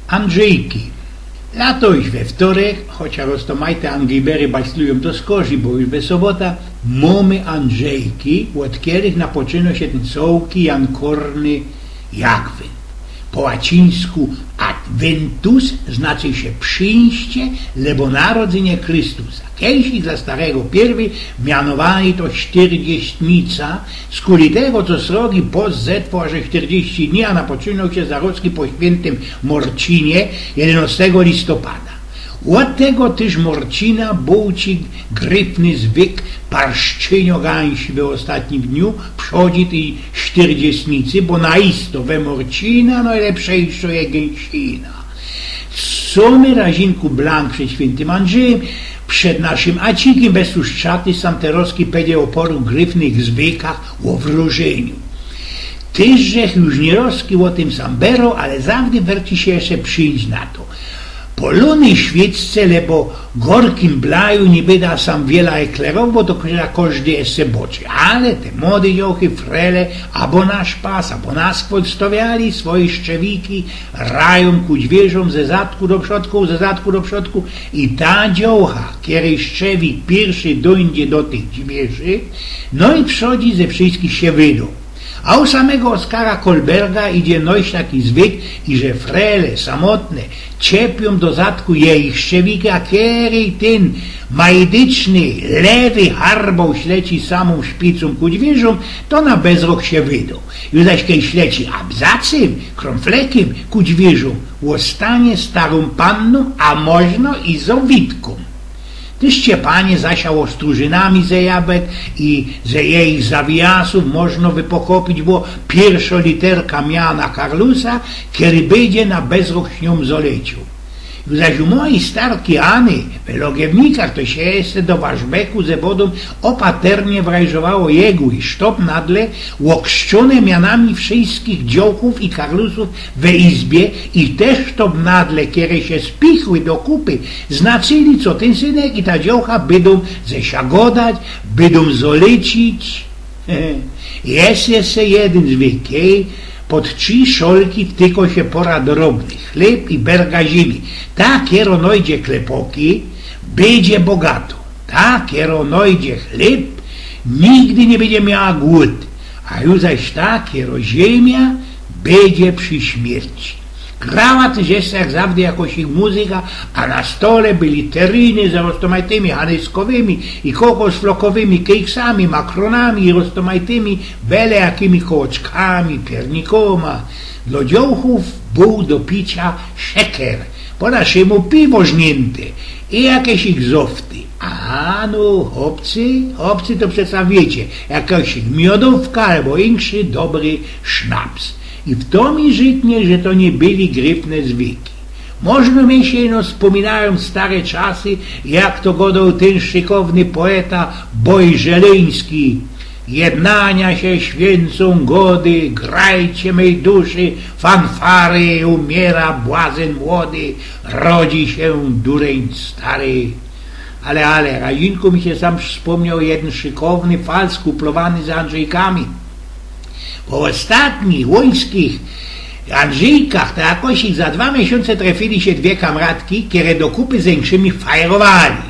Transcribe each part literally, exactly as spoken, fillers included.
Andrzejki. Latoś we wtorek, chociaż roztomajte Anglibery bajslujōm do skorzki, bo już we sobota, mōmy Andrzejki, ôd kerych napoczynŏ sie tyn cołki jankorny Adwent. Po łacińsku adventus znaczy sie przińście, lebo narodzynie Chrystusa. Kejsik za starego pierwyj mianowali to sztyrdzieśtnica, skuli tego, co srogi post zetrwoł aże sztyrdzieści dni, a napoczynŏł sie zarozki po świyntym Morcinie, jedynŏstego listopada. Ôd tego tyż Morcina bōł ci gryfny zwyk parszczynio gańsi we ôstatnim dniu, przodzi tyj sztyrdzieśtnicy, bo na isto we Morcina nojlepszejszŏ je gęsina. Co my razinku blank przed świyntym Andrzejym, przed naszym Acikim bez sustrzaty sam terozki pedzie ô paru gryfnych zwykach, ô wrożyniu. Tyż żech już nierozki ô tym sam beroł, ale zawdy werci sie jeszcze przińć na to. Po luny świeczce, lebo gorkim blaju niy byda sam wiela eklerowoł, bo to ko-, kożdy jeszcze boczy. Ale te młode dziołchy, frele, abo na szpas, abo na skwot stawiali swoje szczewiki, rajōm ku dźwierzōm ze zadku do przodku, ze zadku do przodku i ta dziołcha, kerej szczewik piyrszy dōńdzie do tych dźwierzi, no i przodzi ze wszyskich sie wydŏ. A u samego Oskara Kolberga idzie nojś taki zwyk, iże frele samotne ciepiōm do zadku jejich szczewika, a kerej tyn majdyczny, lewy harboł śleci samōm szpicōm ku dźwierzōm, to na bezrok sie wydŏ. Już zaś kej śleci abzacym, krōmflekym ku dźwierzōm, ôstanie starōm pannōm, a możno i zowidkōm. Tyż ciepanie zasiało strużynami ze jabek i ze jejich zawijasōw możno wypokopić było piyrszŏ literka miana Karlusa, kery bydzie na bezrok z niōm zoleciōł. Już zaś u mojij starki Any, we Logiewnikach, to sie jeszcze do waszbeku ze wodōm ôpaternie wrajżowało jego i sztop nadle, ôkrzczōne mianami wszyskich dziołchōw i Karlusōw we izbie i te sztop nadle, kere sie spichły do kupy, znaczyli, co tyn synek i ta dziołcha bydōm ze sia godać, bydōm zolecić. Jest jeszcze jedyn zwyk, kej pod trzi szolki wtykŏ sie pora drobnych, chlyb i berga zimi. Ta, kero nojdzie chlepoki, bydzie bogatŏ. Ta, kero nojdzie chlyb, nigdy niy bydzie miała głōd. A już zaś ta, kero zymia, bydzie przi śmierci. Grała tyż jeszcze jak zawdy jakŏś ich muzyka, a na stole byli teriny ze roztomajtymi hanyskowymi i kokosflokowymi kejksami, makronami i roztomajtymi bele jakimi kołoczkami, piernikōma. Dlŏ dziołchōw bōł do picia szeker, po naszymu piwo żniynte i jakeś ich zofty. A no, chopcy, chopcy to przeca wiycie, jakoś miodowka abo inkszy dobry sznaps. I fto mi rzyknie, że to niy byli gryfne zwyki. Możno mi sie ino spominajōm stare czasy, jak to godoł tyn szykowny poeta Bojżeleński: Jednania sie świyncōm gody, grajcie mej duszy fanfary, umiera błazyn młody, rodzi sie duryń stary. Ale, ale, razinku mi sie sam spōmniŏł jedyn szykowny fal skuplowany z Andrzejkami. Po ôstatnich łōńskich Andrzejkach to jakoś ich za dwa miesiōnce trefili sie dwie kamratki, kere do kupy ze inkszymi fajrowali.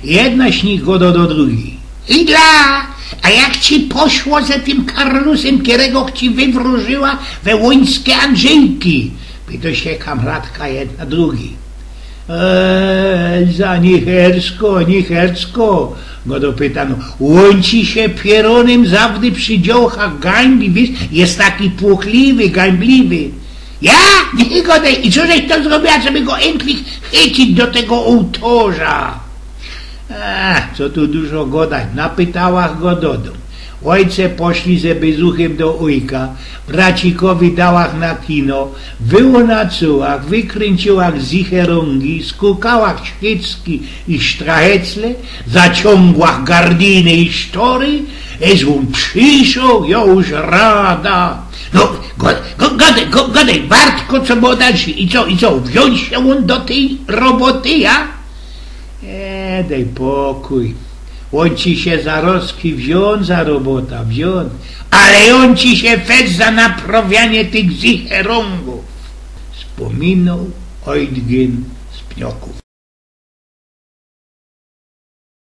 Jedna z nich godŏ do drugij: Idla, a jak ci poszło ze tym Karlusym, kerego ci wywróżyła we łōńske Andrzejki? Pytŏ sie kamratka jedna drugij. Eee, Elza, niy hersko, niy hersko, godŏ pytany. Ôn ci sie pierōnym zawdy przi dziołchach gańbi, wiysz, je taki płochliwy, gańbliwy. Ja? Niy godej, i co żeś to zrobiła, żeby go endlich chycić do tego ôłtorza? A, co tu dużo godać, napytałach go dodōm. Ôjce poszli ze bezuchym do ôjka, bracikowi dałach na kino, wyło na cułach, wykryńciłach zicherōngi, skukałach świycki i sztrahecle, zaciōngłach gardiny i sztory, eż ôn przyszoł, jo już rada. No, go-, go-, godej, go-, godej, Bartko, co było dalsze? I co, i co, wziōn sie ôn do tyj roboty, ja? E, dej pokōj. Ôn ci sie zarozki wziōn za robota, wziōn. Ale ôn ci sie fest za naprawianie tych zicherōngōw. Spōminoł Ojdgyn z Pniokōw.